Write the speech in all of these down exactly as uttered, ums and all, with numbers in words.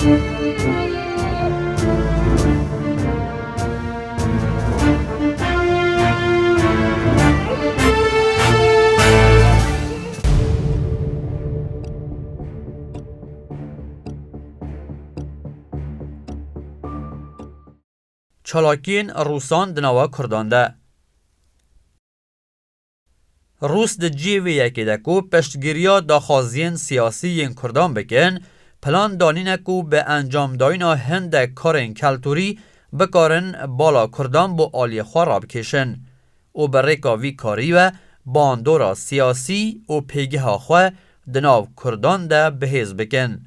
Çalakiyên Rûsan di nava Kurdan de. Rûs di cihê vê yekê de ku piştgiriya daxwaziyên siyasî yên Kurdan bikin, plan danîne ku bi encamdayîna hindek karên keltûrî bikarin bala Kurdan bo aliyê xwe rabikêşin û bi rêka vî karî ve bandora siyasî û pêgeha xwe di nav Kurdan de bihêz bikin.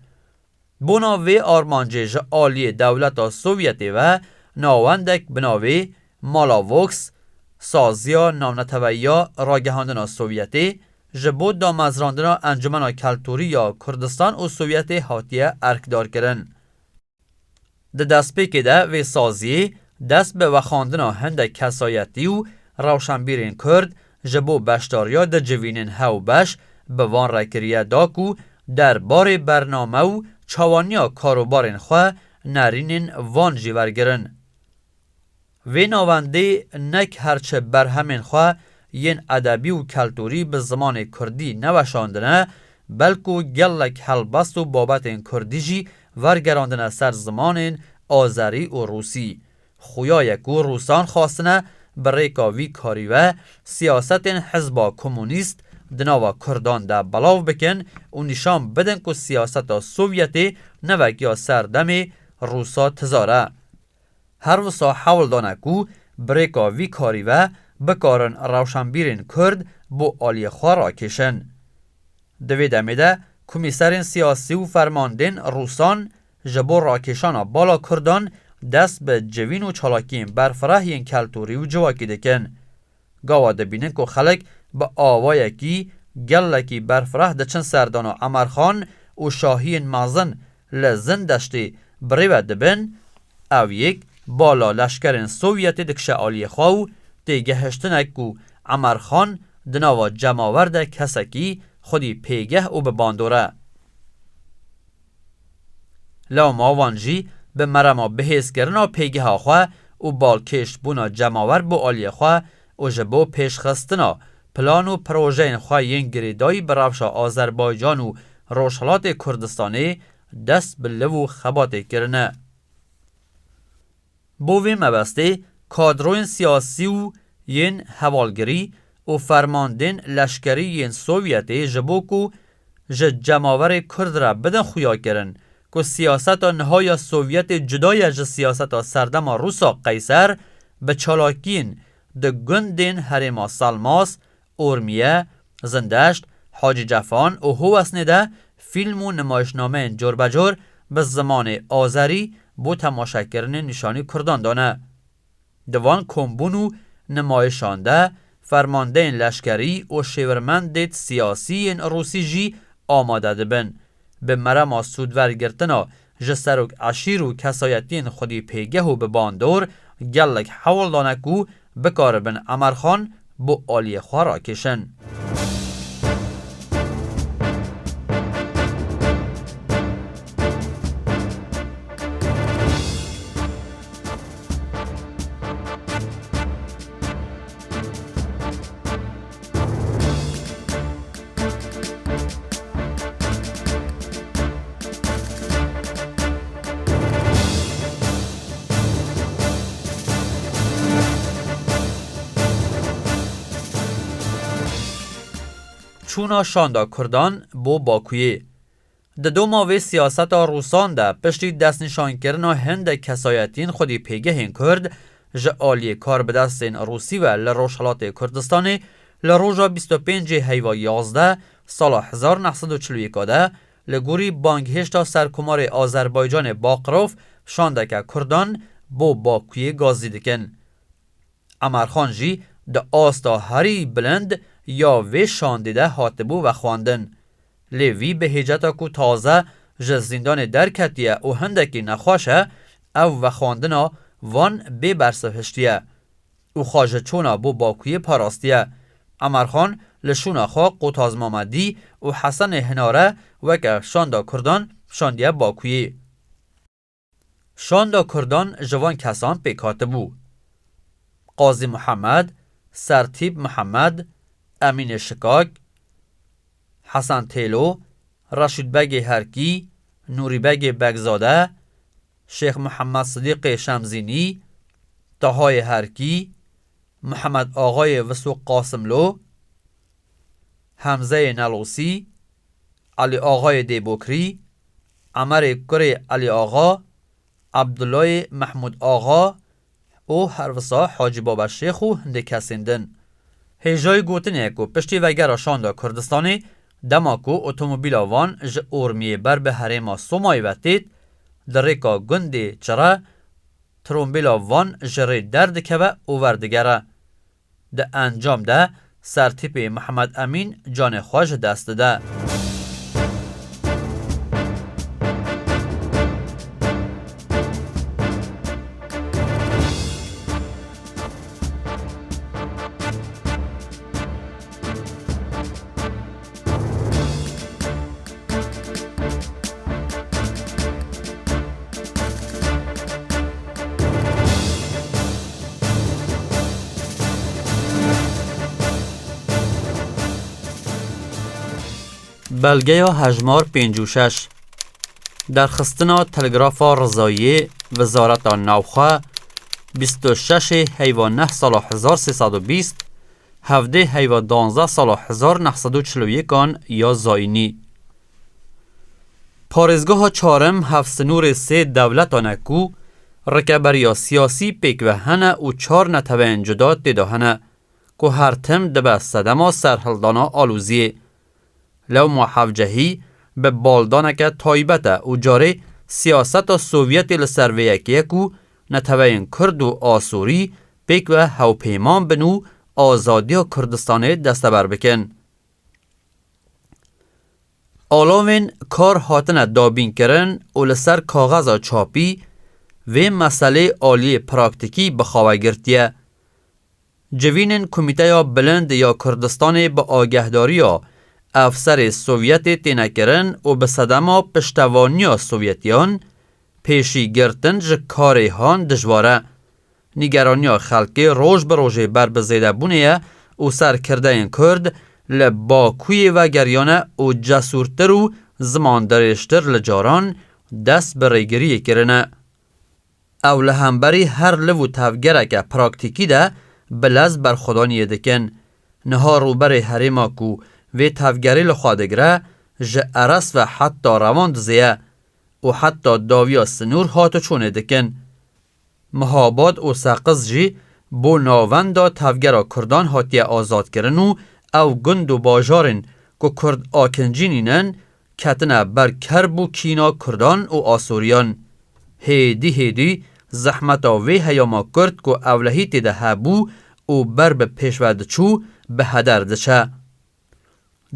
Bona vê armancê ji aliyê dewleta Sovyetê ve navendek bi navê Malavox, Saziya Navneteweyiya Ragihandina Sovyetê, ji bo damezrandina Encumena Keltûrî ya Kurdistan û Sovyetê hatiye erkdarkirin. Di destpêkê de vê saziyê dest bi vexwendina hindek kesayetî û rewşenbîrên Kurd ji bo beşdariya di civînên hewbeş bi van re kiriye da ku derbarê bername û çawaniya karobarên xwe nerînên van jî wergirin. Vê navendê nek her çi berhemên xwe yên edebî û keltûrî bi zimanê kurdî neweşandine, belku gelek helbest û babetên kurdî jî wergerandine ser zimanên azerî û rûsî. Xuya ye ku rûsan xwastine bi rêka vî karî ve siyasetên Hizba Komunîst di nava Kurdan de belav bikin û nîşan bidin ku siyaseta Sovyetê ne wek ya serdemê Rûsa tizar e. Her wisa hewl dane ku bi rêka vî karî ve bikarin rewşenbîrên Kurd bo aliyê xwe rakêşin. Di vê demê de komîserên siyasî û fermandên Rûsan ji bo rakêşana bala Kurdan dest bi civîn û çalakiyên berfireh yên keltûrî û civakî dikin. Gawa dibînin ku xelk bi awayekî gelekî berfireh diçin serdana Emerxan û şahiyên mezin li Zindeştê birêve dibin, ev yek bala leşkerên Sovyetê dikişe aliyê xwe û têgehiştinek ku Emerxan di nava cemawer de kesekî xwedî pêgeh û bi bandor e. Lewma wan jî bi merema bihêzkirina pêgeha xwe û balkêşbûna cemawer bo aliyê xwe û ji bo pêşxistina plan û projeyên xwe yên girêdayî bi rewşa Azerbaycan û Rojhilatê Kurdistanê dest bi liv û xebatê kirine. Bo vê mebestê kadroyên siyasî û yên hevalgirî û fermandên leşkerî yên Sovyetê ji bo ku ji cemawerê Kurd re bidin xuyakirin ku siyaseta niha ya Sovyetê cuda ye ji siyaseta serdema Rûsa Qeyser, bi çalakiyên di gundên herêma Salmas, Ormiye, Zindeşt, Hacî Cefan û Howesnê de fîlm û nimayişnameyên corbecor bi zimanê azerî bo temaşekirinê nîşanî Kurdan dane. Di van kombûn û nimayişan de fermandeyên leşkerî û şêwirmendêt siyasî yên Rûsî jî amade dibin. Bi merema sûdwergirtina ji serok eşîr û kesayetiyên xwedî pêgeh û bi bandor gelek hewl dane ku bikaribin Emerxan bo aliyê xwe rakêşin. Çûna şanda Kurdan bo Bakuyê. Di doma vê siyaseta Rûsan de piştî destnîşankirina hindek kesayetiyên xwedî pêgehên Kurd ji aliyê karbidestên Rûsî ve li Rojhilatê Kurdistanê li roja bîst û pêncê heyva yazdeh sala hezar neh sed û çil û yek de li gorî banghêşta Serkomarê Azerbaycanê Baqirov şandeke Kurdan bo Bakuyê gazî dikin. Emerxan jî di asta herî bilind ya vê şandê de hatibû vexwendin. Lê vî bi hêceta ku taze ji zîndanê derketiye û hindekî nexweş e, ev vexwendina van bê bersiv hiştiye û xwe ji çûna bo Bakuyê parastiye. Emerxan li şûna xwe Qotaz Mamedî û Hesenê Hinare weke şanda Kurdan şandiye Bakuyê. Şanda Kurdan ji van kesan pêk hatibû: Qazî Muhammed, Sertîp Muhammed, Emînê Şikak, Hesen Têlo, Reşîd Begê Herkî, Nûrî Begê Begzade, Şêx Muhammed Sidîqê Şemzînî, Tahayê Herkî, Muhammed Axayê Visûq Qasimlo, Hemzeyê Nelosî, Elî Axayê Dêbokrî, Emerê kurê Elî Axa, Abdullahê Mehmûd Axa û herwisa Hacî Baba Şêx û hindê kesên din. Hêjayî gotinê ye ku piştî vegera şanda Kurdistanê, dema ku otomobîla van ji Ormiyê ber bi herêma Somayê ve têt, di rêka gundê Çire, trombîla van ji rê derdikeve û werdigere. Di encam de Sertîpê Mihemed Emîn canê xwe ji dest dide. Belgeya hejmar pêncî û şeş. Derxistina Telgrafa Rizayiyê, Wezareta Navxwe, bîst û şeş heyva neh sala hezar sê sed û bîst, hevdê heyva duwazdeh sala hezar neh sed û çil û yekan ya zayînî. Parêzgeha çarim hevsinûrê sê dewletan e ku rikeberiya siyasî pêk ve hene û çar neteweyên cuda tê de hene, ku her tim dibe sedema serhildana aloziyê. Lewma hevcehî bi baldaneke taybet e û carê siyaseta Sovyetê li ser vê yekê ye ku neteweyên Kurd û Asorî pêk ve hewpêman bin û azadiya Kurdistanê desteber bikin. Alavên kar hatine dabînkirin û li ser kaxeza çapî vê meselê aliyê praktîkî bi xwe ve girtiye. Civînên Komîteya Bilind ya Kurdistanê bi agehdariya efserê Sovyetê têne kirin û bi sedema piştevaniya Sovyetiyan, pêşî girtin ji karê han dijwar e. Nîgeraniya xelkê roj bi rojê ber bi zêdebûnê ye û serkirdeyên Kurd li Bakûyê vegeriyane û cesûrtir û zimandirêjtir li caran dest bi rêgiriyê kirine. Ew li hemberî her liv û tevgereke praktîkî de bi lez berxwedaniyê dikin. Niha rûberê herêma ku vê tevgerê li xwe digire, ji Eres ve heta Rewan dizê ye û heta dawiya sinûr hatiçûnê dikin. Mihabad û Seqiz jî bo navenda tevgera Kurdan hatiye azadkirin û ew gund û bajarên ku Kurd akincî nînin, ketine ber kerb û kîna Kurdan û Asoriyan. Hêdî hêdî zehmeta vê heyama Kurd ku ewlehî tê de hebû û ber bi pêş ve diçû, bi heder diçe.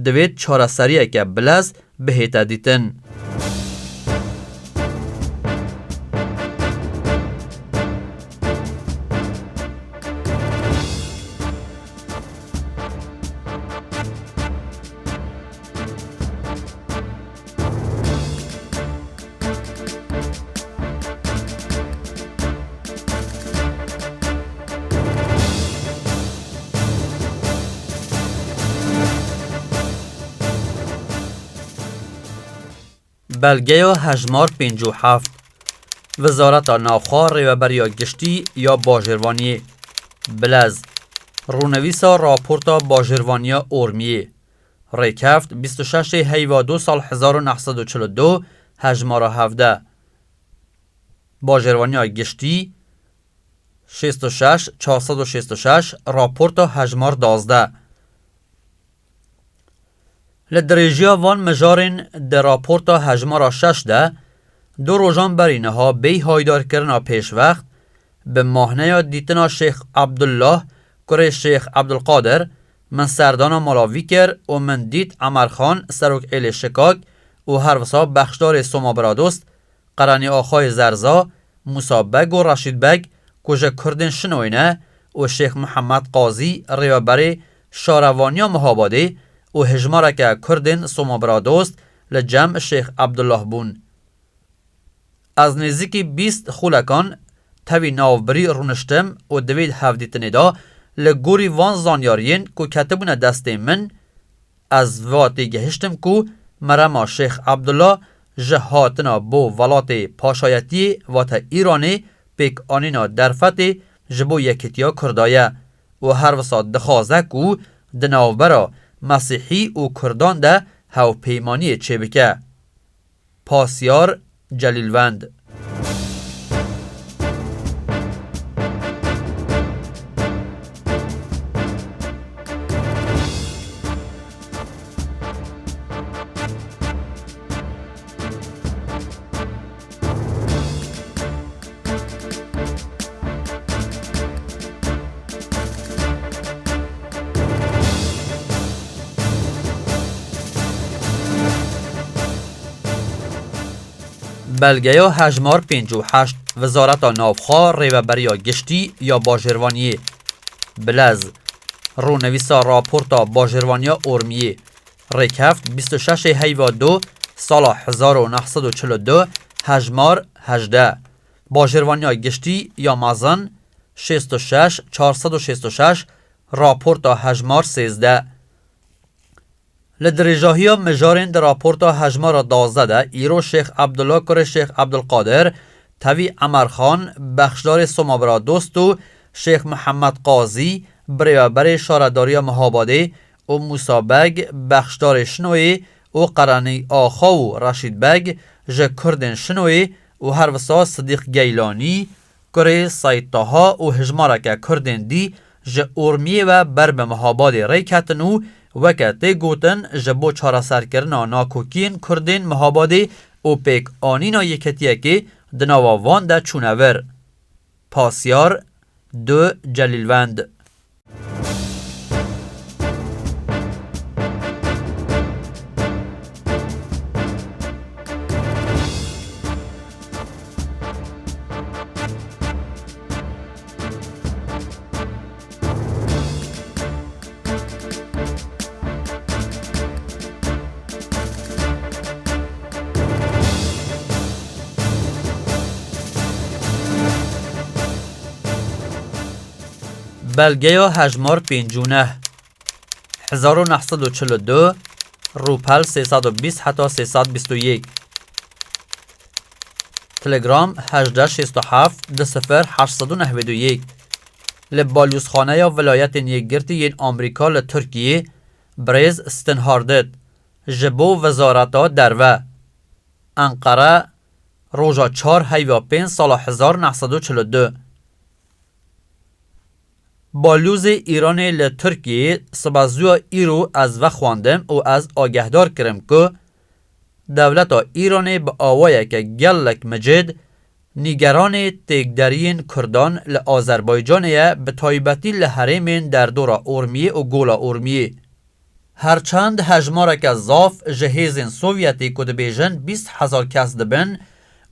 Divêt çareseriyeke bilez bihête dîtin. Belgeya hejmar pêncî û heft. Wezareta Navxwe, Rêveberiya Giştî ya Bajêrvaniyê, Bilez, rûnivîsa raporta Bajêrvaniya Ormiyê, Rêkeft, bîst û şeş heyva du sal hezar û neh sed û çil û du, hejmara hevdeh. Bajêrvaniya Giştî, şêst û şeş, çar sed û şêst û şeş, raporta hejmar duwazdeh. Li dirêjiya van mijarên di raporta hejmara şeş de, du rojan berî niha bêyî haydarkirina pêşwext, bi mahneya dîtina Şêx Ebdullah, kurê Şêx Ebdulqadir, min serdana mala vî kir û min dît Emerxan, serok êlê Şikak û herwisa bexşdarê Soma Biradost, Qerenî Axayê Zerza, Mûsa Beg û Reşîd Beg ku ji Kurdên Şinoyê ne û Şêx Mihemed Qazî, rêveberê şarevaniya Mihabadê û hejmareke Kurdên Soma Biradost li cem Şêx Ebdullah bûn. Ez nêzîkî bîst xulekan tevî navbirî rûniştim û di vê hevdîtinê de li gorî van zanyariyên ku ketibûne destê min, ez va têgihiştim ku merema Şêx Ebdullah ji hatina bo welatê paşayetiyê, vate Îranê, pêkanîna derfetê ji bo yekîtiya Kurda ye û her wisa dixwaze ku di navbera Mesîhî û Kurdan de hevpeymaniyê çêbike. Pasyar Celîlvend. Belgeya hejmar pêncî û heşt, Wezareta Navxwe, Rêveberiya Giştî ya Bajêrvaniyê, Bilez, Rûnivîsa Raporta Bajêrvaniya Ormiyê, rêkeft bîst û şeş heyva du sala hezar û neh sed û çil û du, hejmar hejdeh, Bajêrvaniya Giştî ya Mezin, şêst û şeş çar sed û şêst û şeş, raporta hejmar sêzdeh. Li dirêjahiya mijarên di raporta hejmara duwazdeh de, îro Şêx Ebdullah kurê Şêx Ebdulqadir, tevî Emerxan, bexşdarê Soma Biradost û Şêx Mihemed Qazî, birêveberê Şaredariya Mihabadê û Mûsa Beg, bexşdarê Şinoyê û Qerenî Axa û Reşîd Beg ji Kurdên Şinoyê û her wisa Sidîq Geylanî, kurê Seyd Taha û hijmareke Kurdên dî ji Ormiyê ve ber bi Mihabadê rê ketin û weke tê gotin ji bo çareserkirina nakokiyên Kurdên Mihabadê û pêkanîna yeketiyekê di nava van de çûne vir. Pasyar du Celîlvend. Belgeya hejmar pêncî û neh, hezar û neh sed û çil û du, rûpel sê sed û bîst heta sê sed bîst û yek. Telegram hejdeh şêst û heft du sifir heşt sed û nehwêd û yek. Li Balyozxaneya Vilayetên Yekgirtî yên Amerîka li Tirkiyê, birêz Stin Hardit, ji bo Wezareta Derve, Enqere, roja çar heyva pênc sala hezar neh sed û çil û du. Balyozê Îranê li Tirkiyê, sibezuya îro ez vexwendim û ez agehdar kirim ku dewleta Îranê bi awayeke gelek micid nîgeranê têkderiyên Kurdan li Azerbaycanê ye, bi taybetî li herêmên derdora Ormiyê û Gola Ormiyê. Her çend hejmareke zaf ji hêzên Sovyetê ku dibêjin bîst hezar kes dibin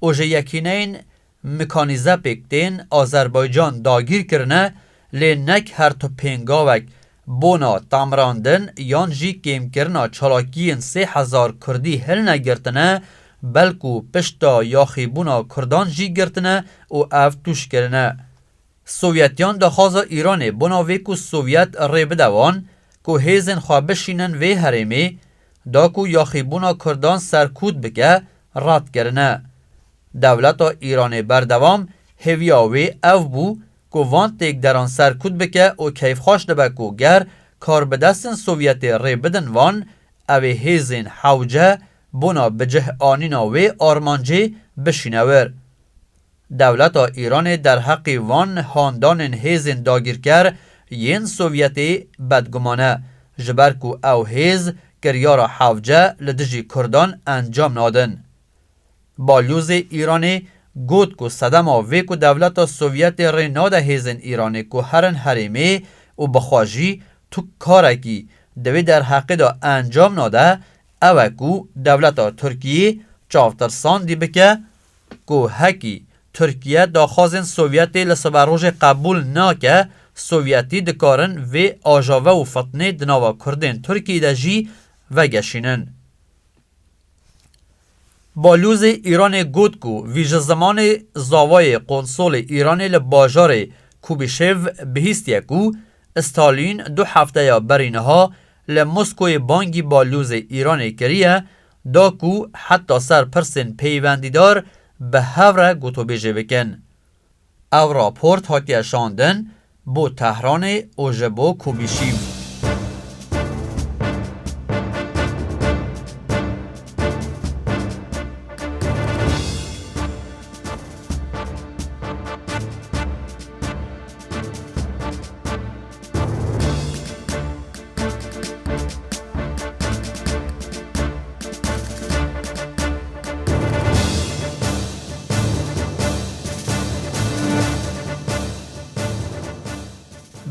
û ji yekîneyên mekanîze pêk tên Azerbaycan dagîr kirine, lê nek her tu pêngavek bona tamrandin yan jî kêmkirina çalakiyên sê hezar Kurdî hilnegirtine, belkû pişta yaxîbûna Kurdan jî girtine û ev tûj kirine. Sovyetiyan daxwaza Îranê bona vê ku Sovyet rê bide wan ku hêzên xwe bişînin vê herêmê, da ku yaxîbûna Kurdan serkût bike, red kirine. Dewleta Îranê berdewam hêviya wê ev bû ku van têkderan serkût bike û keyfxweş dibe ku ger karbidestên Sovyetê rê bidin wan, ew ê hêzên hewce bona bi cih anîna wê armancê bişîne wir. Dewleta Îranê derheqê van handanên hêzên dagîrker yên Sovyetê bedguman e, ji ber ku ew hêz kiryara hewce li dijî Kurdan encam nadin. Balyozê Îranê got ku sedema vê ku dewleta Sovyetê rê nade hêzên Îranê ku herin herêmê û bi xwe jî tu karekî di vê derheqê de encam nade, ew e ku dewleta Tirkiyê çavtirsandî bike ku hekî Tirkiye daxwazên Sovyetê li siberojê qebûl nake, Sovyetî dikarin vê ajave û fitnê di nava Kurdên Tirkiyê de jî vegeşînin. Balyozê Îranê got ku vî ji zimanê zavayê konsolê Îranê li bajarê Kubîşev bihîstiye ku Stalîn du hefteya berî niha li Moskoyê bangî balyozê Îranê kiriye, da ku heta ser pirsên peywendîdar bi hev re gotûbêjê bikin. Ev raport hatiye şandin bo Tehranê û ji bo Kubîşîv.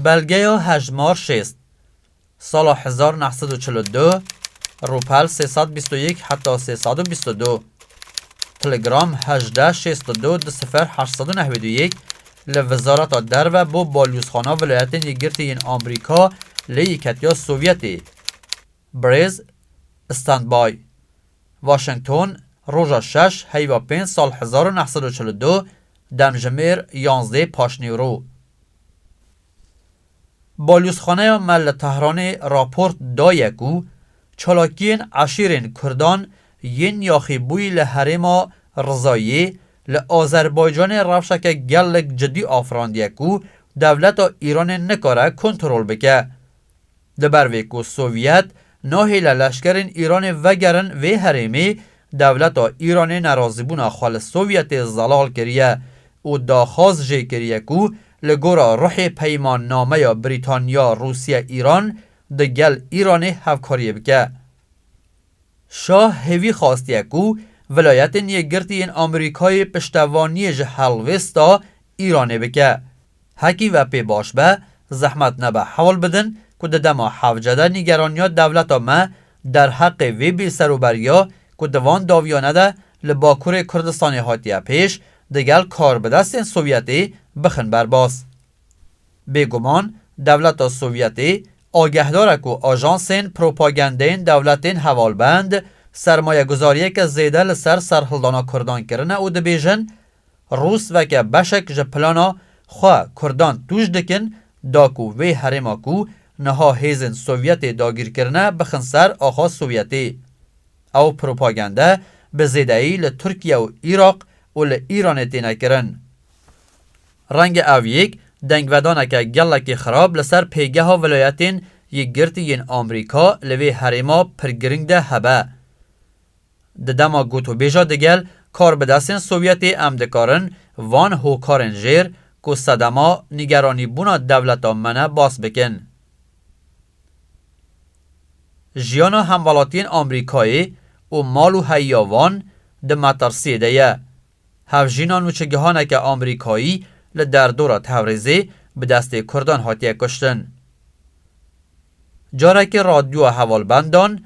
Belgeya hejmar şêst, sala hezar neh sed û çil û du, rûpel sê sed bîst û yek heta sê sed û bîst û du. Telegram hejdeh şêst û du du sifir heşt sed û newêd û yek li Wezareta Derve bo Balyozxana Vilayetên Yekgirtî yên Amerîka lê Yeketiya Sovyetê. Birêz, standby. Washington, roja şeş, heyva pênc, sal hezar û neh sed û çil û du, demjimêr yanzdeh paşnîro. Balyozxaneya me li Tehranê raport daye ku çalakiyên eşîrên Kurdan yên yaxîbûyî li herêma Rizayê li Azerbaycanê rewşeke gelek cidî afirandiye ku dewleta Îranê nikare kontrol bike. Li ber vê ku Sovyet nahêle leşkerên Îranê vegerin vê herêmê, dewleta Îranê nerazîbûna xwe li Sovyetê zelal kiriye û daxwaz jê kiriye ku li gora ruhê peymannameya Brîtanya-Rûsya-Îran di gel Îranê hevkariyê bike. Şah hêvî xwastiye ku Vilayetên Yekgirtî yên Amerîkayê piştevaniyê ji helwêsta Îranê bike. Hekî ve pê baş be, zehmet nebe hewl bidin ku di dema hevce de nîgeraniya dewleta me derheqê vê bêserûberiya ku di van dawiyane de li Bakurê Kurdistanê hatiye pêş, digel karbidestên Sovyetê bixin berbas. Bêguman, dewleta Sovyetê agehdar e ku ajansên propagendeyên dewletên hevalbend sermayeguzariyeke zêde li ser serhildana Kurdan kirine û dibêjin, Rûs weke beşek ji plana xwe Kurdan tûj dikin, da ku vê herêma ku niha hêzên Sovyetê dagîr kirine, bixin ser axa Sovyetê. Ew propagande bi zêdeyî li Tirkiye û Iraq û li Îranê têne kirin. Renge ev yek dengvedaneke gelekî xirab li ser pêgeha Vilayetên Yekgirtî yên Amerîka li vê herêma pir giring de hebe. Di dema gotûbêja digel karbidestên Sovyetê em dikarin van hokarên jêr ku sedema nîgeranîbûna dewleta me ne bas bikin. Jiyana hemwelatiyên Amerîkayê û mal û heyiya wan di metirsiyê de ye. Hevjîna nûçegihaneke Amerîkayî li derdora Tewrêzê bi destê Kurdan hatiye kuştin. Carekê radyoya hevalbendan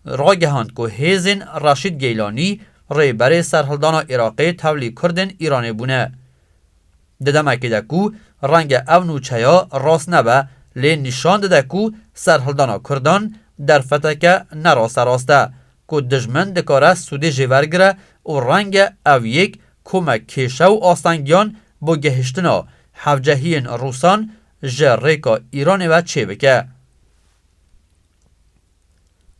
ragihand ku hêzên Reşîd Geylanî rêberê serhildana Iraqê tevlî Kurdên Îranê bûne. Di demekê de ku renge ev nûçeya rast nebe, lê nîşan dide ku serhildana Kurdan derfeteke ne rasterast e, ku dijmin dikare sûdê jê wergire û renge ev yek komek kêşe û astengiyan bo gehiştina hevcehiyên Rûsan ji rêka Îranê ve çêbike.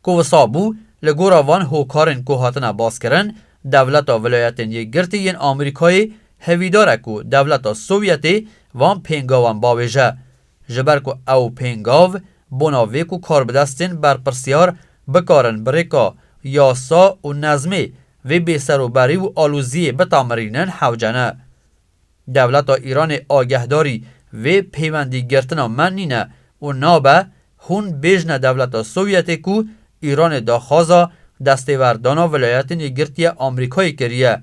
Ku wisa bû, li gora van hokarên ku hatine baskirin, dewleta Vilayetên Yekgirtî yên Amerîkayê hevîdar e ku dewleta Sovyetê van pêngavan bavêje. Ji ber ku ew pêngav bona vê ku karbidestên berpirsiyar bikarin bi rêka yasa û nezmê vê bêserûberî û aloziyê bitamirînin hewce ne. Dewleta Îranê agehdarî vê peywendîgirtina me nîne û nabe hûn bêjne dewleta Sovyetê ku Îranê daxwaza destêwerdana Vilayetên Yekgirtî ya Amerîkayê kiriye.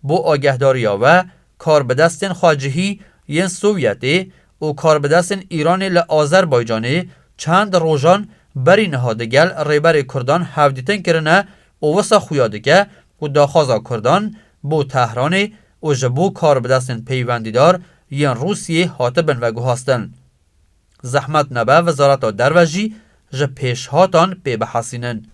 Bo agehdariya we, karbidestên xwecihî yên Sovyetê û karbidestên Îranê li Azerbaycanê çend rojan berî niha digel Rêberê Kurdan hevdîtin kirine û wisa xuya dike ku daxwaza Kurdan bo Tehranê û ji bo karbidestên peywendîdar yên Rûsiyê hatibin veguhastin. Zehmet nebe Wezareta Derve jî ji pêşhatan pê bihesînin.